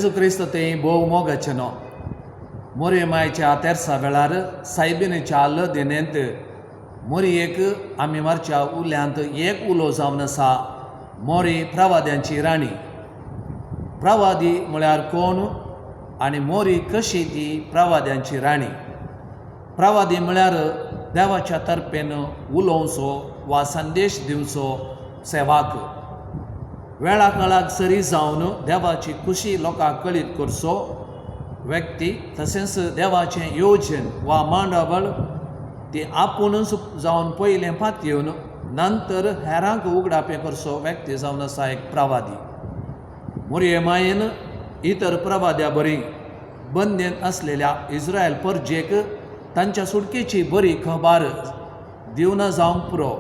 जेजू क्रिस्त ते भोव मोगाचे न्हू. मोरये मायच्या तेर्सा वेळार सायबिणीच्या लदेनेंत मोरयेक आमी मारच्या उल्यांत एक उलो जावन आसा, मोरी प्रवाद्यांची राणी. प्रवादी म्हळ्यार कोण आनी मोरी कशी ती प्रवाद्यांची राणी? प्रवादी म्हळ्यार देवाच्या तर्फेन उलोवचो वा संदेश दिवचो सेवाक. वेळा काळाक सरी जावन देवाची खुशी लोकांक कळीत करचो व्यक्ती, तशेंच देवाचें योजन वा मांडावळ ती आपुणूच जावन पयलें पातयेवन नंतर हेरांक उगडापें करचो व्यक्ती जावन आसा एक प्रवादी. मोरये मायेन इतर प्रवाद्या बरी बंदेन आसलेल्या इस्रायल परजेक तांच्या सुटकेची बरी खबर दिवना जावंक पुरो,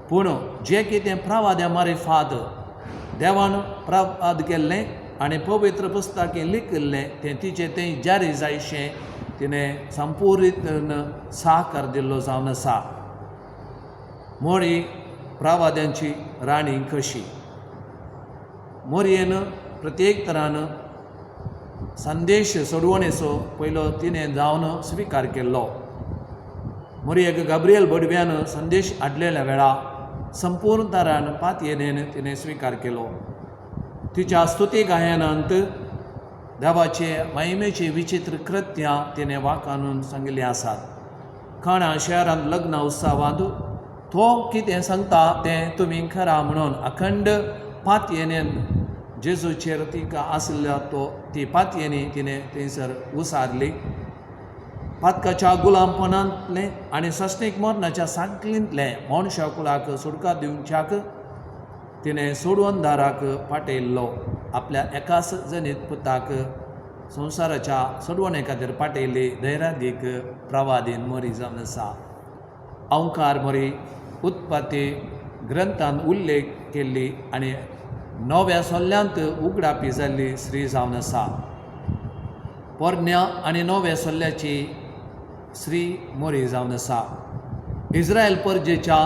पूण जें कितें प्रवाद्या मारिफात देवान प्रवाद केल्लें आनी पवित्र पुस्तकां लिखिल्लें तें तिचें तें जारी जायशें तिणें संपुर्ण साकार दिल्लो जावन आसा. मोरी प्रवाद्यांची राणी कशी? मोरयेन प्रत्येक तरान संदेश सोडवणेचो पयलो तिणें जावन स्विकार केल्लो. मोरयेक गाब्रियल बडव्यान संदेश हाडलेल्या वेळा संपूर्ण तरान पातयेन तिणें स्विकार केलो. तिच्या स्तुती गायनांत देवाचे महिमेची विचित्र कृत्यां तिणें वाखाणून सांगिल्लीं आसात. काणा शहरांत लग्न उत्सवांत तो कितें सांगता तें तुमी खरा म्हणून अखंड पातयेन जेजूचेर तिका आसल्या तो ती पातयेनी तिणें थंयसर उसारली. पातकाच्या गुलामपणांतलें आनी सस्नीक मरणाच्या सांखळींतलें मनशा कुळाक सुटका दिवच्याक तिणें सोडवणदाराक पाटयल्लो. आपल्या एकाच जनीत पुताक संवसाराच्या सोडवणे खातीर पाटयल्ली धैर्यादीक प्रवादीन मोरी जावन आसा. अंवकार मोरी उत्पत्ती ग्रंथान उल्लेख केल्ली आनी नव्या सोल्ल्यांत उगडापी जाल्ली स्त्री जावन आसा. पोरण्या आनी नव्या सोल्ल्याची स्त्री मोरी जावन आसा. इस्रायल परजेच्या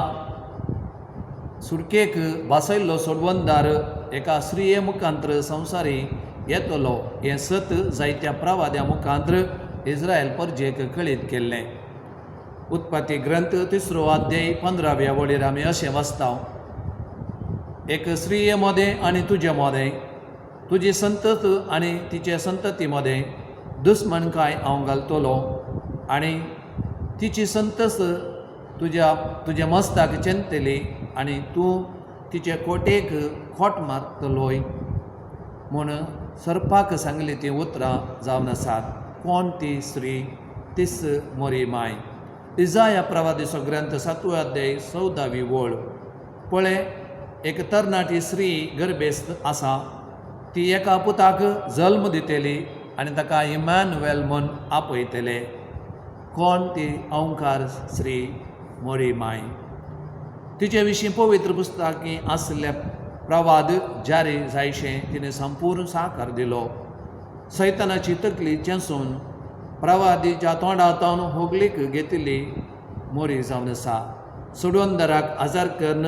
सुटकेक भासयल्लो सोडवणदार एका स्त्रिये मुखांत्र संवसारी येतलो हें सत जायत्या प्रवाद्या मुखांत्र इस्रायल परजेक कळीत केल्लें. उत्पत्ती ग्रंथ 3 अध्याय 15व्या वळीर आमी अशें वाचता, एक स्त्रिये मदें आनी तुजे मदें, तुजी संतत आनी तिचे संतती मदें दुस्मनकाय हांव घालतलो आनी तिची संतत तुज्या तुज्या मस्ताक चेंतली आनी तूं तिचे कोटेक खोट मारतलोय म्हूण सर्पाक सांगली तीं उतरां जावन आसात. कोण ती स्त्री? तीच मोरी माय. इजाया प्रवादीचो ग्रंथ 7 अध्याय 14वी वळ. पळय, एक तरणाटी स्त्री गर्भेस्त आसा, ती एका पुताक जल्म दितली आनी ताका इमॅन्युएल म्हूण आपयतले. कोण ती अंवकार स्त्री? मोरी माय. तिचे विशीं पवित्र पुस्तकां आसले प्रवाद जारी जायशें तिणें संपूर्ण साकार दिलो. सैतानाची तकली चेंसून प्रवादीच्या तोंडांतल्यान होगलीक घेतिल्ली मोरी जावन आसा. सोडवणदाराक आजार करून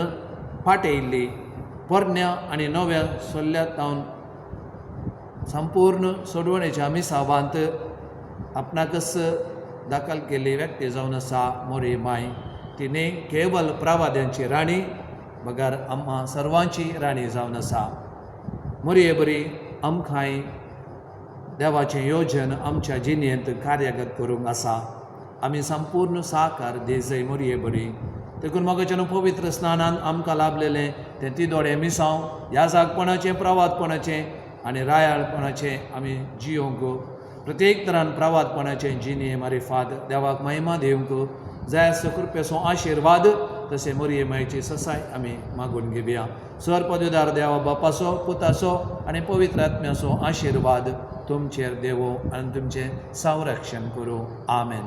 पाटयल्ली पोरण्या आनी नव्या सोल्ल्यांतल्यान संपूर्ण सोडवणेच्या मिसावांत आपणाकच दाखल केल्ली व्यक्ती जावन आसा मोरी माय. तिणें केवल प्रवाद्यांची राणी बगर आमकां सर्वांची राणी जावन आसा. मोरये बरी आमकांय देवाचें योजन आमच्या जिणेंत कार्यगत करूंक आसा. आमी संपूर्ण साकार देजय मोरये बरी. देखून मोगाच्यान पवित्र स्नानान आमकां लाभलेलें तें तिदोडें मिसांव ह्या जागपणाचें, प्रवादपणाचें आनी रायाळपणाचें आमी जियोंक प्रत्येक तरान प्रवादपणाचें जिणें मारिफात देवाक महिमा दिवंक जाय आसचो कृपेचो आशिर्वाद तशें मोरये मायची ससाय आमी मागून घेवया. सर पदवीदार देवा बापाचो, पुताचो आनी पवित्र आत्म्याचो आशिर्वाद तुमचेर देवो आनी तुमचें संरक्षण करूं. आमेन.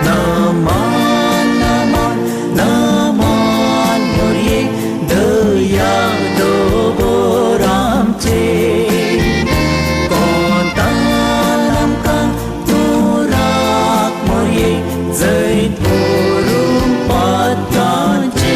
नमन नमन नमन मोरये दया दवर आमचेर, कोंतान आमकां तूं राख मोरये जैत व्हरूंक पातकांचेर.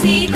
Si